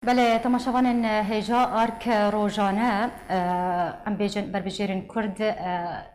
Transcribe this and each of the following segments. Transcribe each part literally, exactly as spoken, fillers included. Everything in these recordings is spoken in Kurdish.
Belê, temaşevanên hêja Ark rojane, e, em bêjin berbijêrên Kurd, e,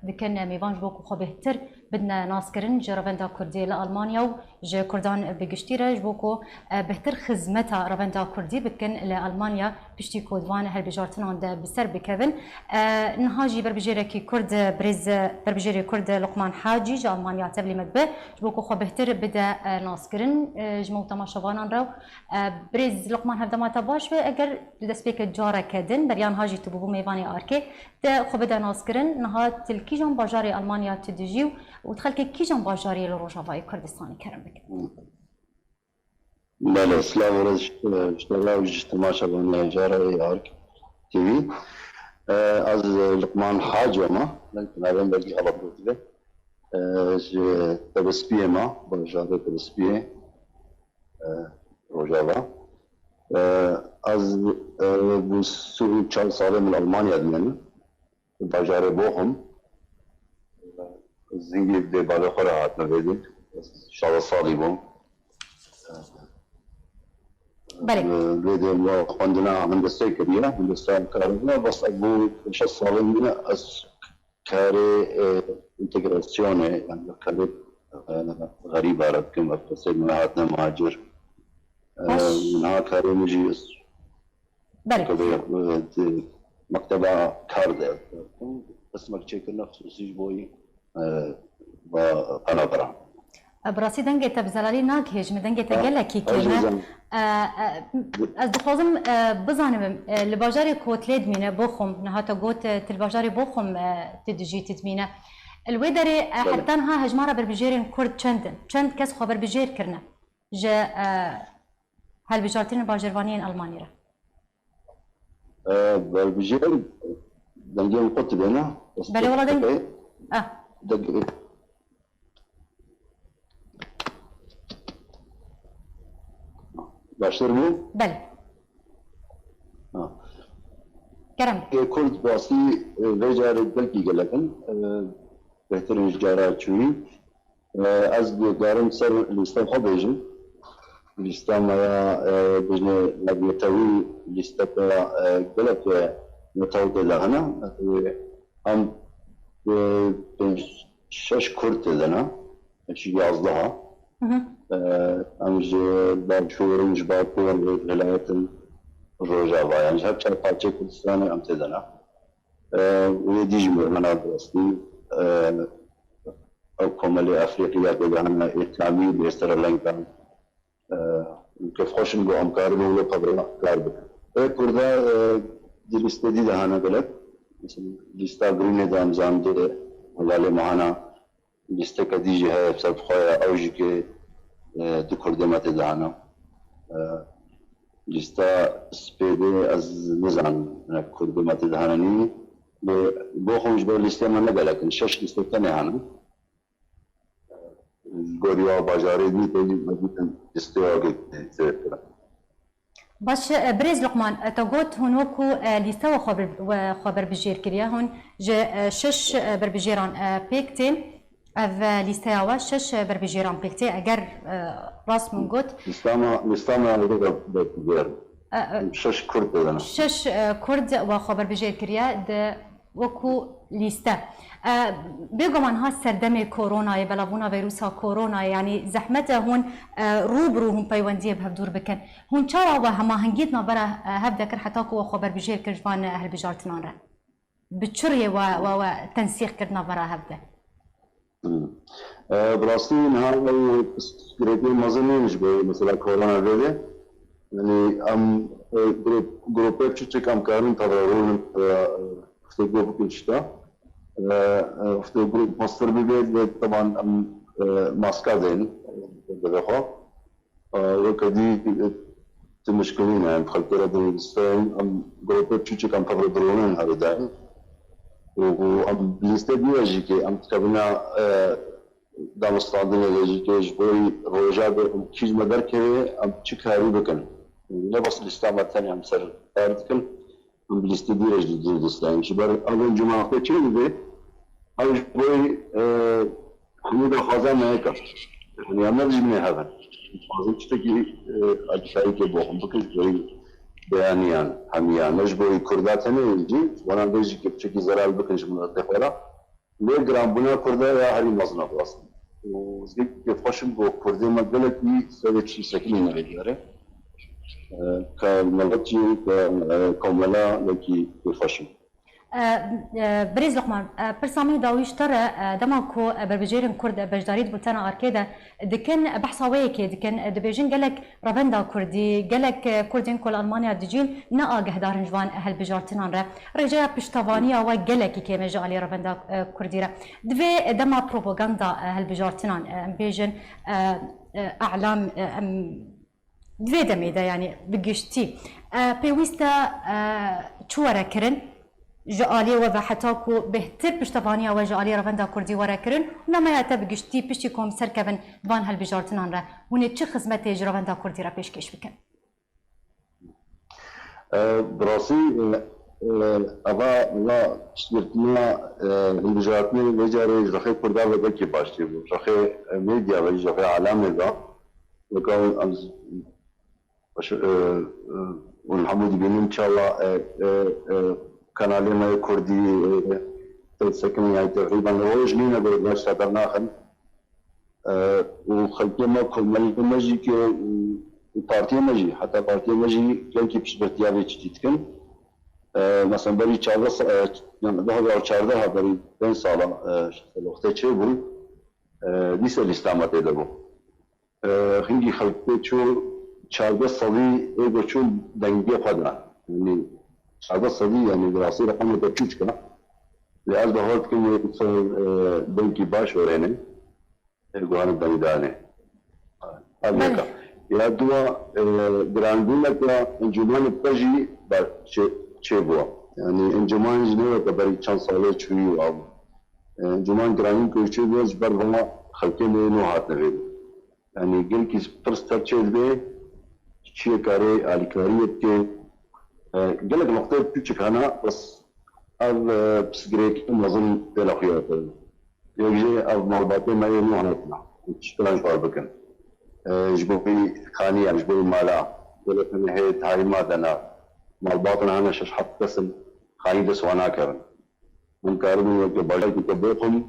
dikin mêvan ji bo ku xwe bêhtir bidine naskirin ji revenda Kurdî li Almanya û ji Kurdan bi giştî re ji bo ku, e, bêhtir xizmeta revenda Kurdî bikin li Almanya piştî ku di van hilbijartinan de bi ser bikevin. E, niha jî berbijêrekî Kurd, birêz berbijêrê Kurd Luqman Hacî ji Almanya tevlî me dibe ji bo ku xwe bêhtir bide, e, naskirin, e, ji me û temaşevanan re. E, birêz Luqman, hevdema te baş be, eger di destpêkê careke din, beriya niha jî tu bûbû mêvanê Arkê, te xwe bide naskirin, niha tu li kîjan bajarê Almanya tu dijî û tu xelkê kîjan bajarî li Rojavayê Kurdistanê, kerem bikin. Belê, silav û rêz ji, ji te re û ji temaşevanê hêja re ê Ark T V. E, ez, e, Luqman Hacî me, min navên belkî xebat gotibe. E, ji Tebespiyê me, bajarê Tebespiyê. E, Rojava. E, ez, e, bi sî û çar salê min Almanya dimînim. Bajarê Bochum. Zingî dê bavê xwe re hatime vê dî. Ez şazdeh salî bûm. Belê. E, vê dê me xwendina hendesê kiriye, hendesa karibûna, bes ev bû şeş salên min e, ez karê, e, întegrasyonê, yani karê, e, xerîba re dikim, ev kesê me hatine muhacir. E, Baş. Niha karê min jî Belê. Mekteba, e, di mekteba kar de, e, qismek çêkirine xisûsî ji bo, e, va penaberan. E, bi rastî dengê te bi zelalî nagihê, ji min dengê te Ah, gelekî kêm e. E, e, ez dixwazim, e, bizanim, e, li bajarê ku tu lê dimîne, Boxum, niha te got, e, tu li bajarê Boxum, e, tu dijî, tu dimîne. Li wê derê, e, Belê. Heta niha hejmara berbijêrên Kurd çend in? Çend kes xwe berbijêr kirine? Ji, e, Hilbijartinên bajêrvaniyên Almanî re. E, berbijêr, dengê min qut dibe, ne? Belê, wela deng-, Dengê ah. Baştir bû? Belê. Ha. Kerem. Ê Kurd rastî, e, vê carê belkî gelek in. E, bêhtir in ji cara çûyî. E, ez dikarim ser lîsta xwe bêjim. Lîsta me ya, e, bêjinê navnetewî lîsteke, e, gelek, e, netew tê de hene. E, em, e, pênc şeş Kurd tê de ne. Pênc yazdeha. Hı hı. E, em ji Başûr in, ji Bakur in, ji vilayetin Rojava, yani ji her çar parçeyê Kurdistanê em tê de ne. E, wê dî jî me hena bi rastî, e, ew komelê Efrîqiya tê de hene, Îslamî, Sri Lanka. E, kêfxweş in ku em karibin wilo pevra kar bikin. Ê Kurda, e, di lîstê dî de hene gelek. Mesela lîsta Grînê de em zanî hevalê me hene. Lîsteke dî jî heye bi ser bi xwe ye, ew jî kê, e, du Kurdê me tê de hene. E, lîsta Spêdê ez nizanim, hinek Kurdê me tê de hene nî. Lê Boxum ji ber lîstê me ne gelek in, şeş lîstê tenê hene. Ji gorî wa bajarê dî tê me dîtin lîsteya girtî zêdetir e. Baş e, birêz Luqman, e, te got hûn wekû, e, lîste we xwe bir-, we xwe berbijêr kiriye. Hûn ji, e, şeş, e, berbijêran, e, pêk tên. Ev, e, lîsteya we şeş, e, berbijêran pêk tê. Eger, e, rast min got. Lîsta me, lîsta me ew de berbijêr. E, e, Şeş Kurd tê de ne. Şeş, e, Kurd we xwe berbijêr kiriye di wekû lîste. E, bêguman ha serdemê koronayê, belavbûna vîrusa koronayê, yanî zehmet e hûn, e, rû bi rû hûn peywendiyê bi hevdûr bikin. Hûn çawa we hemahengî di navbera, e, hev de kir heta ku we xwe berbijêr kir ji van, e, hilbijartinan re? Bi çi rêyê we, we, we tensîq kir di navbera hev de? Hmm. E, bi rastî niha ew girêdiyên mezin nîn ji bo mesela korona vê de. Yanî em, e, grûp-, grûpê çiçik em karin tevre rûnin, e, e, guftûgo bikin tişta. E, e, guftûgo mastir bibe, lê teban em, e, maska dên, e, devê xwe. E, weke dî, e, tu mişkilî ne, em xelkê re dilîsteyên, em grûpê çiçik em tevre dirûnin herî daîm. Û, û em lîste dî re jî kê em dikevine, e, danûstandinê de jî kê ji bo roja ku em kî ji me derkeve, em çi karî bikin. Ne bes lîsta me tenê em ser kar dikin, em bi lîstê dî re jî dî disteyên. Ji ber ev cemaetê çê dibê, ew ji bo, e, hemû daxwaza me yek e. Yanî em ne dijminê hev in. Dixwazin tiştekî, e, alîkarî tê bo em bikin, ji bo beyaniyan hemiya, ne ji bo Kurda tenê jî, ji bona vê jî ke piçekî zelal bikin ji miletê xwe re. Lê giranbûna Kurda ya herî mezin e bi rastî. Û ez gelekî kêfxweş im ku Kurdê me gelekî serê çî sekinî ne vê diyarê. E, ke milet jî, ke, e, komela gelekî kêfxweş im. E, e, Birêz Luqman, e, pirsa min dawî ji te re, e, dema ku, e, berbijêrên Kurd, e, beşdarî di bultena Arkê de dikin, e, behsa wê yekê dikin, e, dibêjin gelek revenda Kurdî, gelek, e, Kurdên ku li Almanya dijîn ne agehdar in ji van, e, hilbijartinan re. Rêjeya piştevaniya we gelekî kêm e ji alî revenda, e, Kurdî re. Divê, e, dema propaganda, e, hilbijartinan, e, em bêjin, e, e, e'lam, e, em Di vê demê de, yanî bi giştî, e, pêwîst e, e, çi were kirin ji aliyê we ve heta ku bêhtir piştevaniya we ji aliyê revenda Kurdî were kirin û nameya te bi giştî piştî ku em serkevin di van hilbijartinan re, hûn ê çi xizmetê ji revenda Kurdî re pêşkêş bikin? E, bi rastî, e, e, eva, eva piştgirtina, e, hilbijartinê vê carê ji rexê Kurda ve belkî baş çêbû. Ji rexê, e, medya ve, ji rexê alamê ve. Weke em, em, baş, e, e, hûn hemû dibînin çawa, e, e, e, kanalê me yê Kurdî, e, te sekinî, yani teqrîben roj nîne ku baş te dernaxin. E, û xelkê me, komelê me jî ke, û, û partiyê me jî, heta partiyê me jî gelkî piştgirtiya vê çîtî dikin. E, mesela berî çardeh sa-, e, yani du hezar çardeh berî pênc sala, e, işte wextê çêbû, e, dîsa lîsta me tê de bû. E, hingî xelkê çû çardeh sedî ê ku çûn dengê xwe da. Yanî çardeh sedî, yanî bi rastî reqemeke çûçik e. Lê ez bawer dikim wê ser, e, dengkî baş werêne. Ê ku hene dengdanê. Ev Belê. yeka. Ya dua, e, giranbûneke encûmanê te jî ber çê-, çêbû. Yanî encûman jî ne weke berî çend salê çûyî û ev. E, encûman giranîn ku çêbû ji ber vana xelkê me nû hatine vê. Yanî gelkî pirs ser çê dibe, çiyê karê alîkariyê bike. E, gelek noqteyê piçik hene, bes ev, e, pirsgirêkî mezin têne xuya kirin. Yek jê ev malbatê me yê nû hatina, tiştkilan ji xwe bikin. E, ji bo vî xaniya, ji bo vî mala, gelek hene hê dayîma de ne, malbatên hene şeş heft kes in, xanî dest wan nakevin. Em karibin weke bajarkê te bêxwin,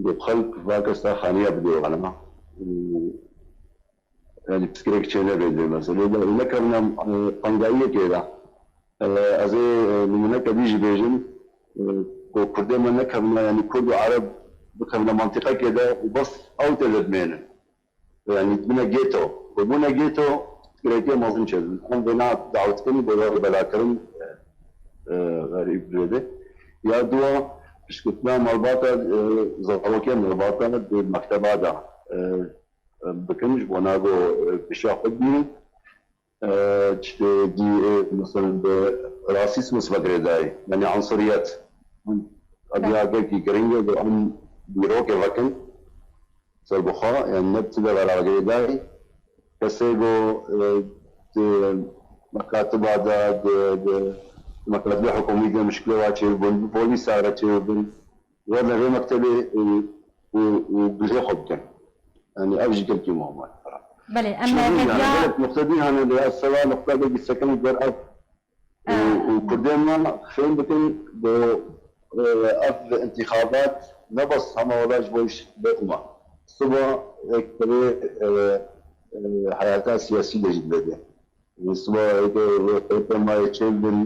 ku xelk va kes te xaniya bidê wana. Û, yanî pirsgirêk çê nebê di vê meselê de. Û nekevne, e, tengayiyekê de. E, ez ê, e, nimûneke dî jî bêjim, e, ku Kurdê me nekevne, yanî Kurd û Ereb bikevne mantîqekê de û bes ew tê de dimênin. Yanî dibine gêto. Ku bûne gêto, pirsgirêkê mezin çêdibin. Em vêna dawetkirin, bo we belakirin, e, e, xerîb rê de. Ya dua, piştgirtina malbata, e, zarokê malbata di mekteba de, e, e, bikin, ji bona ku, e, pêşiya xwe bibînin. E, tiştê dî, e, mesela bi rasîsmus ve girêdayî, yanî unsuriyet. Ev ya gelkî giring e, ku em dîrokê vekin. Ser bi xwe, yani ne bi ti de vera girêdayî. Kesê ku, e, di mekatiba de, di, di mekatibê hikûmî de mişkilê wa çêbûn, bi polîsa re çêbûn, werne vê mektebê, e, û, û gilê xwe bikin. Yani ev jî gelkî muhim e. Belê, em Çêbûn, yani hêviya gelek nuqte dî hene, lê ez seba nuqte de bî sekinî ber ev Û, û Kurdên me fêm bikin, bi, e, ev intixabat ne bes hema wela ji bo îş bêxuma. Siba ek tevê, e, e, heyata siyasî de jî dibê. Siba eke rêpê me yê çêbibin,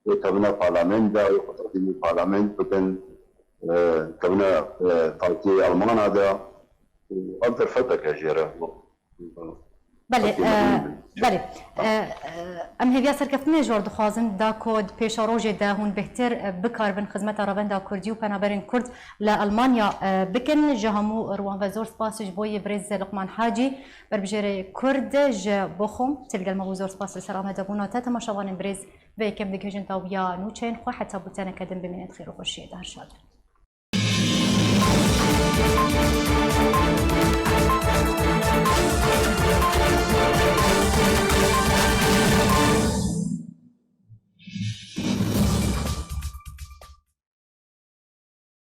ê kevine parlament de, ê xwe teqdîmî parlament bikin, e, kevine, e, partiyê Almana de. Û ev derfeteke jê re. Belê, Peki, e, memnun. Belê. E, e, em hêviya serkeftinê ji we re dixwazin, da ku di pêşerojê de hûn bêhtir, e, bikaribin xizmeta revenda Kurdî û penaberên Kurd li Almanya, e, bikin. Ji hemû rûwan ve zor spas ji bo yê birêz Luqman Hacî, berbijêrê Kurd ji Bochum. Tu li gel me bû, zor spas li ser amadebûna te. Temaşevanên birêz, vê yekê em digihîjin dawiya nûçeyên xwe, heta bulteneke din bimînin di xêr û xweşiyê de. Her şad bin.